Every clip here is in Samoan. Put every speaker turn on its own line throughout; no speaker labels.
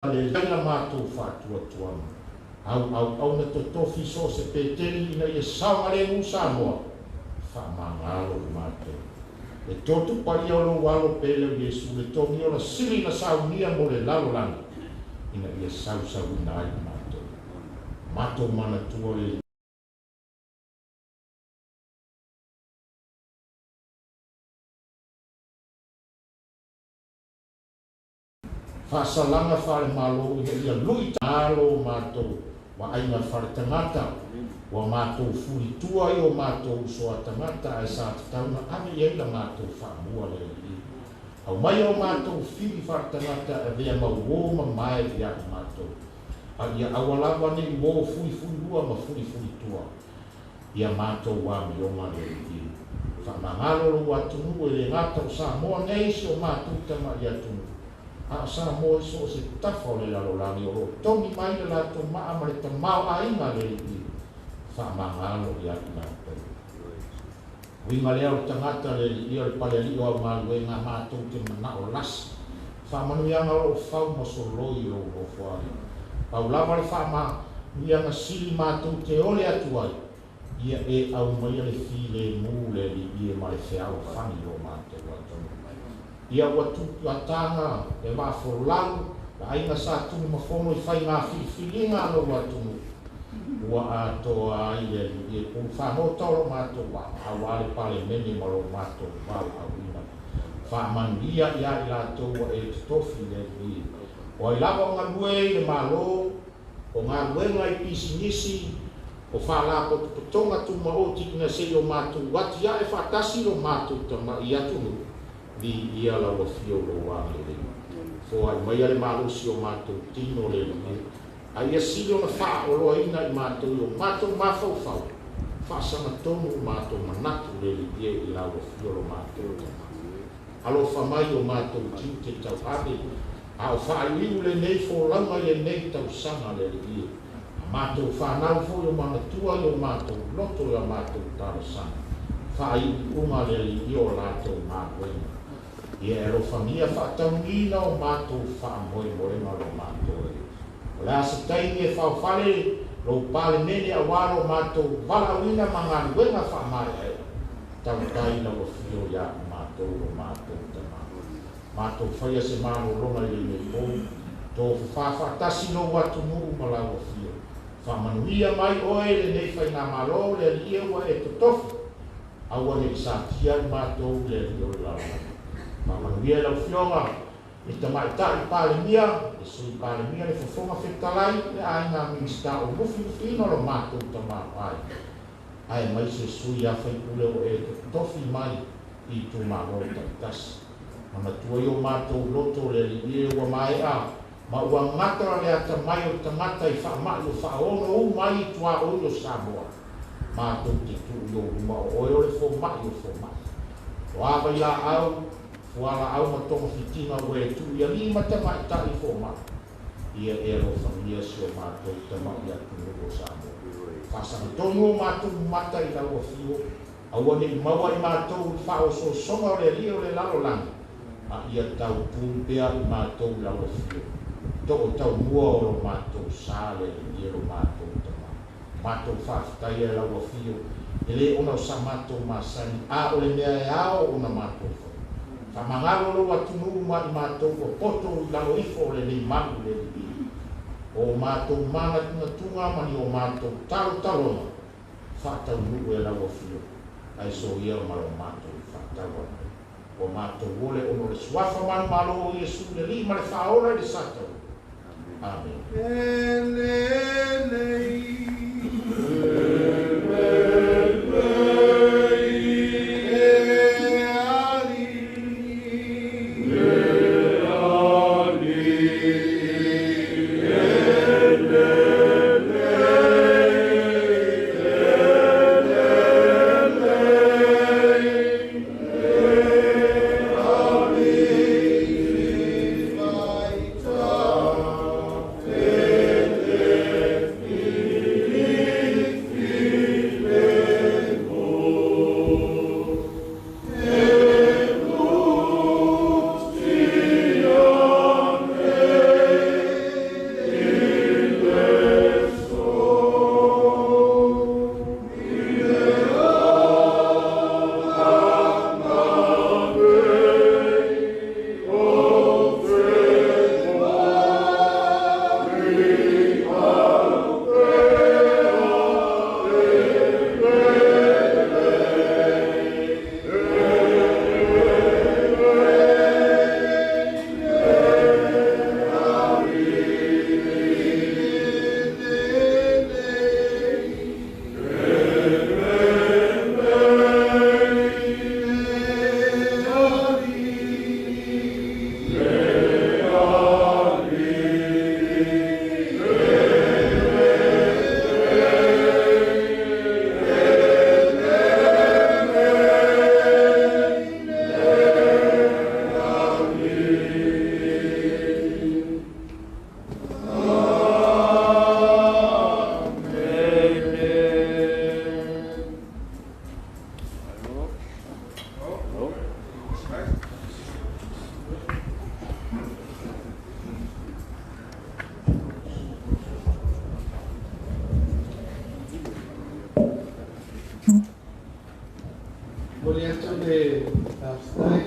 Leai la matou faatuatuaga. Auauauna totofi so o se Peteli ina ia saogalemu Samoa, faamagalo i matou. Le totu paia o lou Alo pele o Iesu, le togiola sili na saunia mo le lalolagi, ina ia sausauina ai i matou. Matou manatua le. Faasalaga faale-Malo ina ia lui alo o matou vaaiga faale-tagata, ua matou fulitua i o matou uso a tagata ae sa tatau na ave i ai la matou faamua le Alii. Aumaia o matou fili faale-tagata e avea ma uo mamae ia i matou, a ia aua lava ne i uo fulifuilua ma fulifulitua. Ia matou amioga le Alii. Faamagalo lou atunuu e le gata o Samoa nei si o matou tama'i atunuu, a o Samoa i so o se tafa o le lalolagi o lo o togi mai le latou maa ma le tamaoaiga le Alii. Faamagalo ia i latou. Uiga lea o le tagata le Alii o le Palealii o au galuega a matou te manao lasi. Faamanuiaga o lo o fau ma soloi i lou nofoaga. Pau lava le faamanuiaga sili matou te ole atu ai, ia e aumaia le filemu le Alii e ma le fealofani i lo matou atunuu. Ia ua tuataga le vaa folau, le aiga Sa Tunumafono i faiga filifiliga a lou atunuu, ua atoa ai le Alii e pulu fagota o lo matou vaa, aua le Palemene ma lo matou valaauina. Faamanuia ia i latou ua e totofi le Alii. O ai lava o galue i le Malo, o galuega i pisinisi, o faalapotopotoga tumaoti ina se i o matou atiae faatasi lo matou tama'i atunuu, viia lau Afio lou agalelei. Foai maia le malosi o matou tino le Alii, a ia sili ona faaoloaina i matou i o matou mafaufau, faasagatonu o matou manatu le Alii e i lau Afio lo matou tama. Alofa mai i o matou tiute tauave, a o faaiuiu lenei folauga i lenei tausaga le Alii e. A matou fanau foi o manatua i o matou loto i a matou talosaga, faaiuiuga le Alii o latou galuega. Ia e alofagia faataunuina o matou faamoemoega lo matou e. O le a se taimi e faofale lou Palemene auā lo matou valaauina ma galuega faamaeaea, tautai lau Afio ia i matou lo matou Tama. Matou faia se malologa i lenei po, tofafā faatasi lou atunuu ma lau Afio. Faamanuia mai oe i lenei faigamalo le Alii e ua e totofi, aua ne i satia i matou le Alii o le lalolagi. Faamanuia i lau Afioga le Tamaitai Palemia, le Sui Palemia, le Fofoga Fetalai, le aiga Minisita o lufilufiina o lo matou tamaoaiga, aemaise sui a faipule ua e totofi mai i itumalo taitasi. Manatua i o matou loto le Alii e ua maea ma ua gata le atamai o le tagata i faamai o faaono uma ai i tuaoi o Samoa. Matou te tuu i ou luma o oe o le fomai o fomai. O a vailaau, fualaau ma togafitiga ua e tuu i alii ma tamaitai fomai, ia e alofagia si o matou tama'i atunuu o Samoa. Faasagatonu o matou mata i lau Afio, aua ne i maua i matou i le faaosoosoga o le alii o le lalolagi, a ia tautu pea i matou i lau Afio, too taumua o lo matou sa le Alii e lo matou Tama. Matou faafetaia e lau Afio, e le ona o sa matou masani, a o le mea e ao ona matou faia. Faamagalo lou atunuu ma i matou ua poto i lalo ifo o lenei malu le Alii. O matou manatunatuga ma ni o matou talotaloga, faataunuu e lau Afio, ae soia ma lo matou faatauana ai. Ua matou ole ona o le Suafa manumalo o Iesu le Alii ma le Faaola i le sa taua. Amene.
Momoli atu le faafetai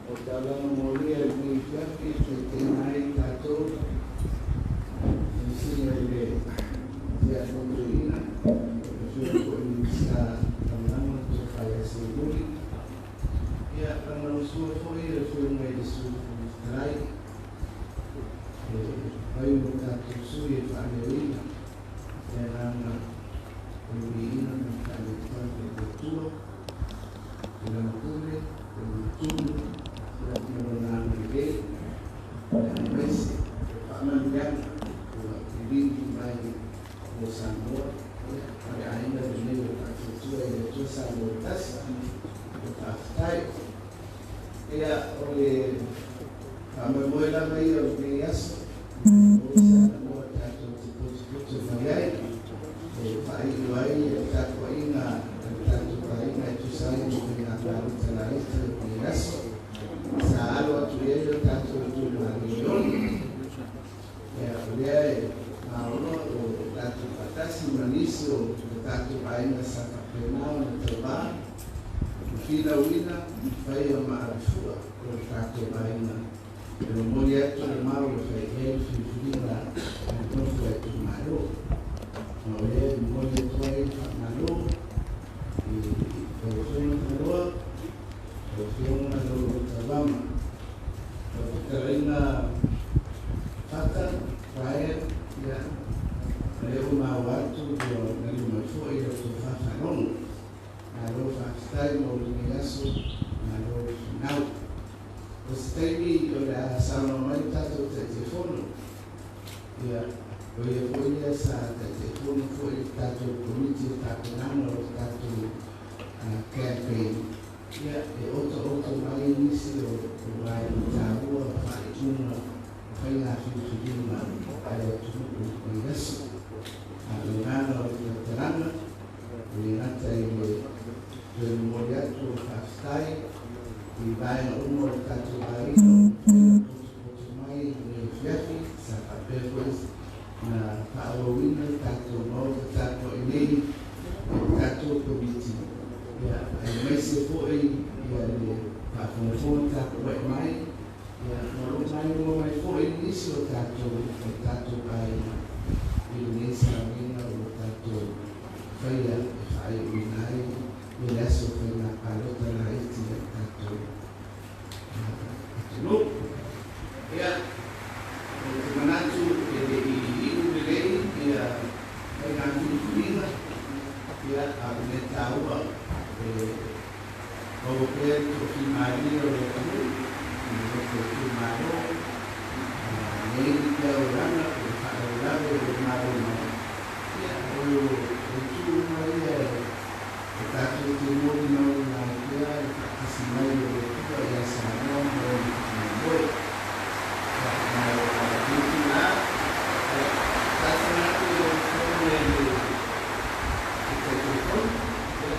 o taulaga molia i lenei afiafi e taitaiina ai tatou i sila i le Tiafono Toeaina, le Afioga foi i le Minisita Lagolago le Tofa ia Seiuli. Ia, lagolagosua foi le Afioga i le Sui Fofoga Fetalai e fai mo tatou sui e faaleoina le agaga o le viiga ma le faaletuaga i le Atua, i Lana pule, Lona tunu, ia ma Lona agalelei, aemaise o faamanuiaga ua liliu mai mo Samoa ma le aiga lenei o Faatuatua i le Atua Samoa e tasi. O faafetai. Ia, o le faamoemoe lava ia o lenei aso, maua se avanoa tatou te potopoto mai ai, e faaiu ai le tapuaiga a le tatou aiga e tusa ai ma faiga palota laiti o lenei aso. Sa alo atu i ai le tatou itumalo e 6. Ia, o lea e maono o tatou faatasi ma nisi o le tatou aiga sa faapena ona tauvā, ma finauina, faia ma alafua o le tatou aiga. E momoli atu le mau e fai i ai le filifiliga a le nofo a itumalo. Ma o lea e momoli atu ai le faamalo i lau Afioga Taloa, lau Afioga Laulau Tauvama, lau fetalaiga Fata, Brian, ia, o lea ua maua atu ua maliu mai foi lau tofa faalogo. Malo faafetai mo lenei aso, malo le finau. O se taimi o le a saunoa mai le tatou Taitaifono, ia, o ia foi lea sa Taitaifono foi i le tatou Komiti o Tapenaga o le tatou campaign, ia, e otooto mai nisi o vaega taua o faaiuga o faiga filifiliga a le atunuu i lenei aso. A o le agaga o le tautalaga, e le gata i le toe momoli atu o le faafetai i vaega uma o le tatou aiga o mafai ona potopoto mai i lenei afiafi sa faapea foi na faaauauina le tatou maota tapuai nei e le tatou Komiti, ia, aemaise foi ia le faafogafoga tapuai mai, ia, ma o lo o maimoa mai foi nisi o tatou aiga i lenei sauniga o lo tatou faia e faaiuina ai le aso faiga palota laiti a le tatou atunuu. Ia, ou te manatu e le i iu lelei ia faiga filifiliga, ia, a o le mea taua e maua pea le toafimalie o le atunuu i le nofo itumalo, nei ni taulaga o le faalavelave o le malo mai. Ia, o itu uma ia e tatou te molimauina ai pea le faatasi mai o le Atua ia Samoa ma lona faamoemoe. Ia, ma o lenei itulā, ia, sa manatu i lau Afioga i le Taitaifono, ia,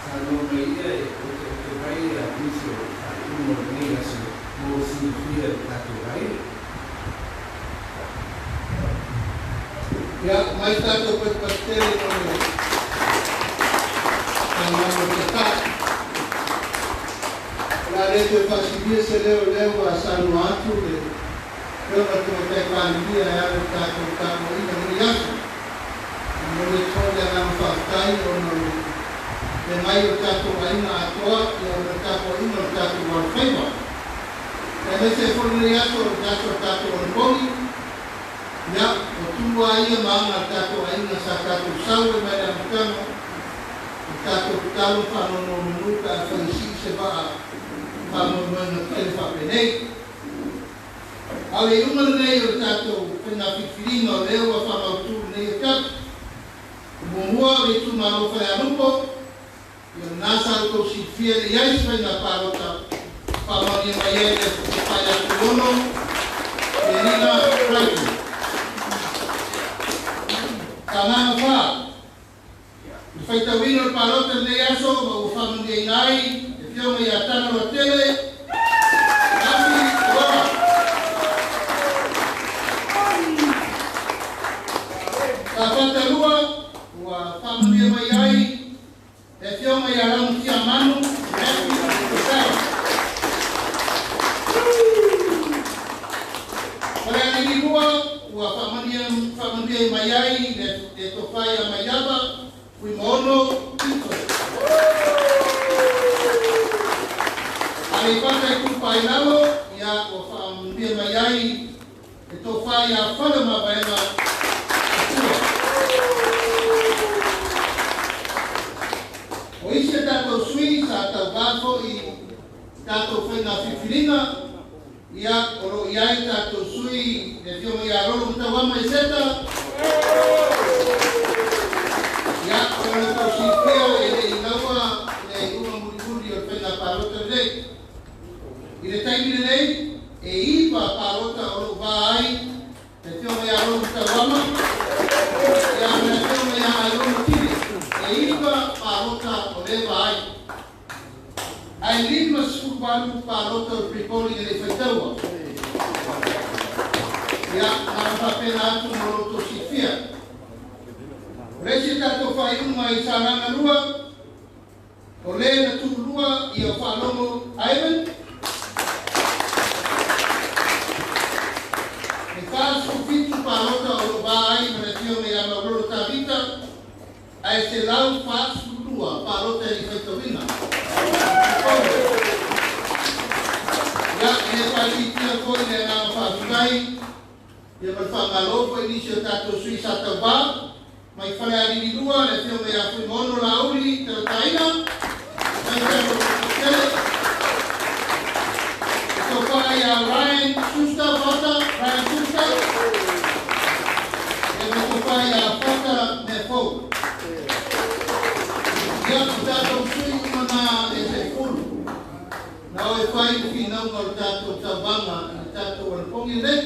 saunoa mai ia e otooto mai ia nisi o faaiuga o lenei aso mo silafia e le tatou aiga.
Ia, mai tatou patupatutele mo le saunoaga o le Taitai. O le a le toe faasilia se leo o lea ua saunoa atu le Afioga i le Tamaitai Palemia e ala i le tatou tapuaiga i lenei aso. E momoli atu foi le agaga faafetai ona o le feagai o le tatou aiga atoa ia ma le tapuaiga o le tatou alofaiva. Aemaise ai foi lenei aso o le aso o le tatou anapogi. Ia, o tu lava ia ma aga a le tatou aiga sa tatou sau ai mai le amataga, o le tatou tatalo ma faanonomanu pe afai e sii se vaa faamoemoega tele faapenei. A o le iuga lenei o le tatou faiga filifiliga o lea ua faamautu lenei afiafi. O muamua o le itumalo Falealupo, ia lena sa outou silafia e le i ai se faiga palota faamaonia mai ai le Faiatuono Penina Crichton. Sagaga 4, I le faitauina o le palota i lenei aso ma ua faamanuiaina ai le Afioga ia Tagaloatele Afi Tuala. Safata 2, ua faamanuia mai ai le Afioga ia Rama Falealili 2 ua faamanuia mai ai le tofa ia Maiava Fuimaono Tito. Aleipata Itupa i Lalo, ia ua faamanuia mai ai le tofa ia Faleomavaega Tafua. O isi a tatou sui sa tauvā fo'i tatou faiga filifiliga, ia o loo i ai tatou sui le afioga ia Lolo Matauama Iseta. Ia o le tou silafia e le'i laua le iuga mulimuli o le faiga palota lenei. I le taimi lenei e 9 palota o loo va ai le afioga ia Lolo Matauama ia ma le afioga ia Aiono Tile. E 9 palota o le va ai. Ai 58 palota o le pre-polling e le'i faitaua. Ia, na faapena atu mo lo outou silafia. O le isi tatou faaiuga i Sagaga 2, o le na tuulua ia o Faalogo Ivan. E 47 palota o loo va ai ma le afioga ia Maulolo Tavita, ae 142 palota e le'i faitauina. Ia, e le faaitiitia foi le agaga faafetai ia ma le faamalo foi nisi o tatou sui sa tauvā mai Falealili 2, le afioga ia Fuimaono Laauli Talataina mai Tele, le tofa ia Ryan Schuster Fata, Ryan Schuster, ia ma le tofa ia Fata Meafou. Ia, o tatou sui uma na e 10 na o e fai le finauga o le tatou tauvaga i le tatou anapogi lenei.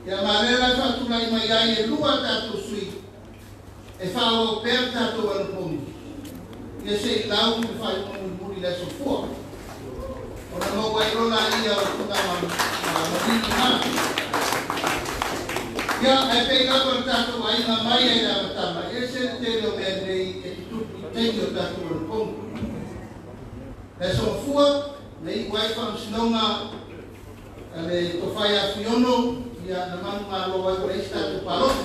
Ia malela e faatulai mai ai e 2 tatou sui e faaauau pea le tatou anapogi ia se i lau le faaiuga mulimuli le aso fua. Ona maua ai lola ia o tulaga manino na. Ia, ae pei lava le tatou aiga mai ai le amataga, e ese le tele o mea nei e tutupu i taimi o tatou anapogi. Le aso Gafua, na iu ai faamasinoga a le tofa ia Fuiono, ia na manumalo ai ua leai se tatou palota.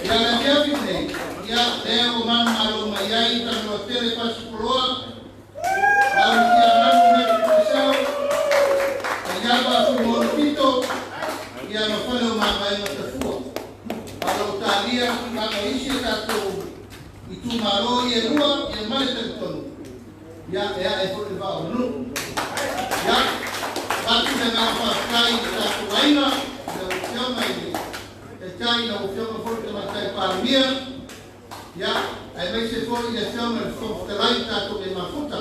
Ia le afiafi lenei, ia lea ua manumalo mai ai Tagaloa Tele Pasipoloa, Laulifia Manu Mary Puliseo, Maiava Fuimaono Pito, ia ma Faleomavaega Tafua. A o loo talia tulaga o isi a tatou itumalo ia e 2, ia ma le talitonu ia e ae foi le vaa o le nuu. Ia, avatu le agaga faafetai i le tatou aiga, i lau afioga i le Taitai, lau afioga foi le Tamaitai Palemia, ia aemaise foi i le afioga i le Fofoga Fetalai tatou le mafuta.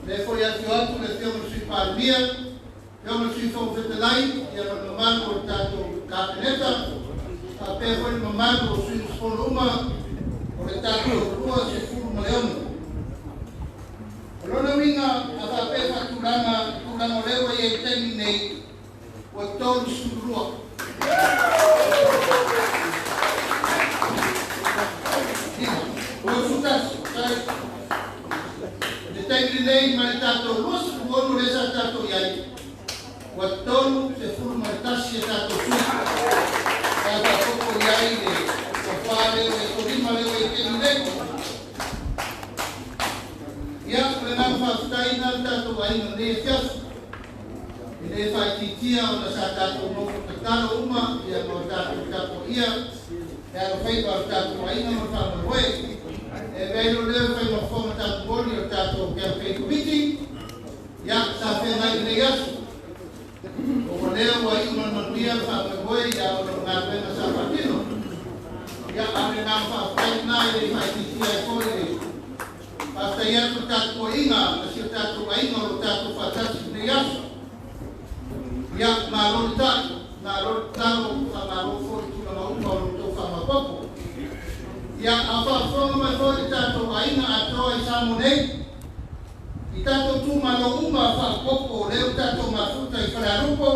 Lea foi afio atu le afioga i le Sui Palemia, afioga i le Sui Fofoga Fetalai, ia ma le mamalu o le tatou Kapeneta, faapea foi le mamalu o sui usufono uma o le tatou 26. O lona uiga a faapea faatulaga tulaga o lea ua i ai i taimi nei, ua 32. 31, sorry. Le taimi lenei ma le tatou 26 lea sa tatou i ai, ua 31 e tatou sui. Sa faaopoopo i ai le tofa lea ua 35 lea ua i taimi nei. Ia, o le agaga faafetai na le tatou aiga lenei afiafi. E le faaitiitia ona sa tatou nofo tatalo uma ia ma o tatou tapuaia le alofaiva o le tatou aiga ma le faamoemoe. E avea ai lo lea fai ma fofoga tamomoli o le tatou campaign committee, ia sa feagai lenei aso. O ua lea ua iu ma le manuia le faamoemoe ia ona o galuega sa faatino. Ia, a o le agaga faafetai lena e le faaitiitia ai foi le faafetai atu le tatou aiga, ma si o tatou aiga o lo tatou faatasi lenei aso. Ia, malo le ta'i, malo le tatalo, faamalo foi i tulaga uma o lo outou faamaopoopo. Ia, a o faafofoga mai foi le tatou aiga atoa i Samoa nei, i tatou itumalo uma faaopoopo o lea ua tatou mafuta i Falealupo,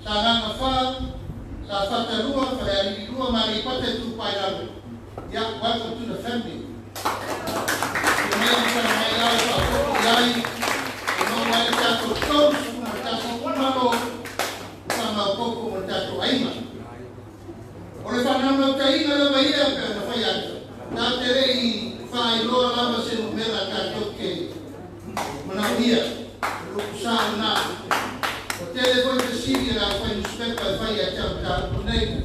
Sagaga 4, Safata 2, Falealili 2 ma Aleipata Itupa i Lalo. Ia, welcome to the family. Ia mai ma mai lau faaopoopo i ai, e maua ai le tatou 31 itumalo. fai ia te au mataupu nei.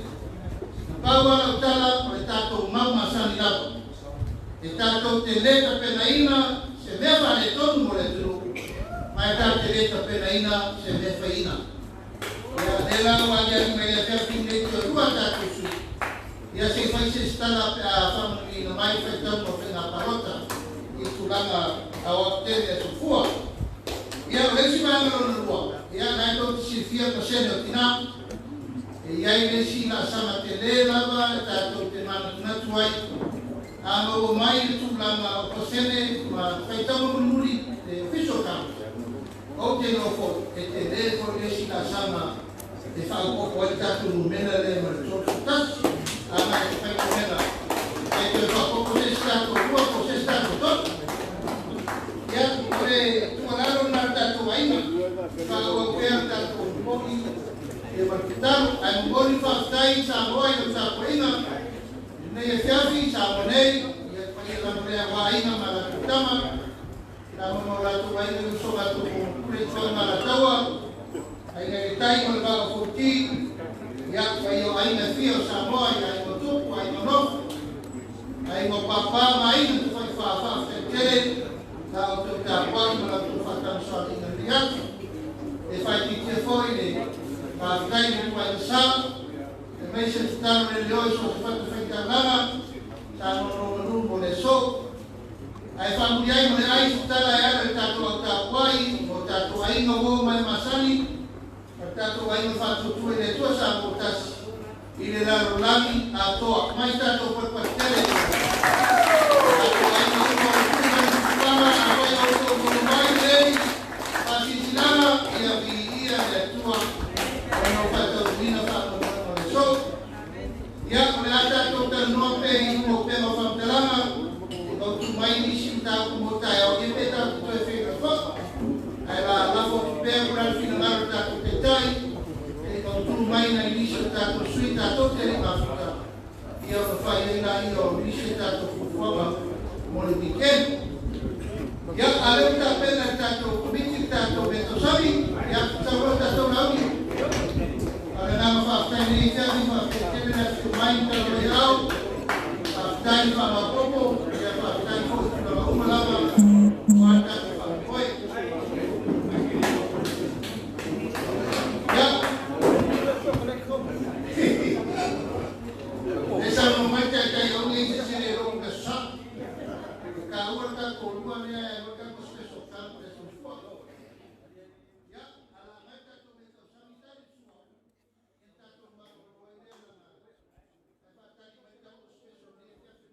Na pau lava lau tala, o le tatou mau masani lava. E tatou te lē tapenaina se mea faaletonu mo le atunuu, ma e tatou te lē tapenaina se mea faiina. Ia, lea la ua aliali mai le afiafi lenei toe lua tatou sui, ia se i fai se isi tala pe a faamanuiaina mai faitauga o faiga palota i tulaga aoaotele e sofua. Ia, o le isi vaega lona lua, ia, na e tou te silafia pasene o tinā. E i ai le isi laasaga telē lava e tatou te manatunatu ai a maua mai le tulaga o pasene ma faitauga mulimuli, le official count. Ou te iloa foi e telē foi le isi laasaga e faaopoopo ai le tatou numera lea ma le 31. Ana e fai numera e toe faaopoopo se isi tatou lua po o se isi tatou tolu. Ia, o le tuualalo lena a le tatou aiga, faaauau pea le tatou momoli ia ma le tatalo. Ae momoli le faafetai Samoa i lau tapuaiga i lenei afiafi Samoa nei, ia le paia lava lea aua Aiga ma latou Tama, Tama ma o latou Aiga, le usoga a Tumua ma Pule, Ituau ma Alataua, Aiga i le Tai ma le Vaa o Fonoti, ia paia o aiga e fia o Samoa, ia Aiga o Tupu, Aiga o Nofo, Aiga o Papa ma Aiga Tafaifa, faafetai tele la outou tapuai ma la outou faatamasoaliiga lenei aso. E faaitiitia foi le faafetai i le uluai sa, aemaise le tatalo le leo i so o se fatafaitaulaga sa nonomanu mo le aso. Ae faamuli ai ma le ai se tala e ala i le tatou au tapuai ma o tatou aiga uo ma e masani, ma le tatou aiga faatuatua i le Atua Samoa ua tasi i le lalolagi atoa. Mai tatou patupatu tele tatou aiga uma o Pule ma le Tupuaga, afai o outou maua mai lenei faasilasilaga, ia viia le Atua ona o faataunuuina faamoemoega o le aso. Ia, o le a tatou talanoa pea i luga o upega o faamatalaga e mautu mai nisi mataupu mo taeao, ia pe tatou toe feiloai foi. Ae la lafo atu pea po o le a le finagalo o le tatou Taitai, se i mautu mai nai nisi o tatou sui tatou te le i mafuta, ia ona fai ai laia o nisi o tatou fuafuaga mo le weekend. Ia, a o lea ua tapena e le tatou Komiti le tatou meatausami, ia, tatau loa tatou launi. A o le agaga faafetai i lenei afiafi, faafetai tele le afifio mai ma tala mai aao, faafetai le faamaopoopo, ia faafetai foi i tulaga uma lava aua le tatou faamoemoe. Ia, e saunoa mai taitai o i se sele lo ka sa. E taua le tatou lua lea e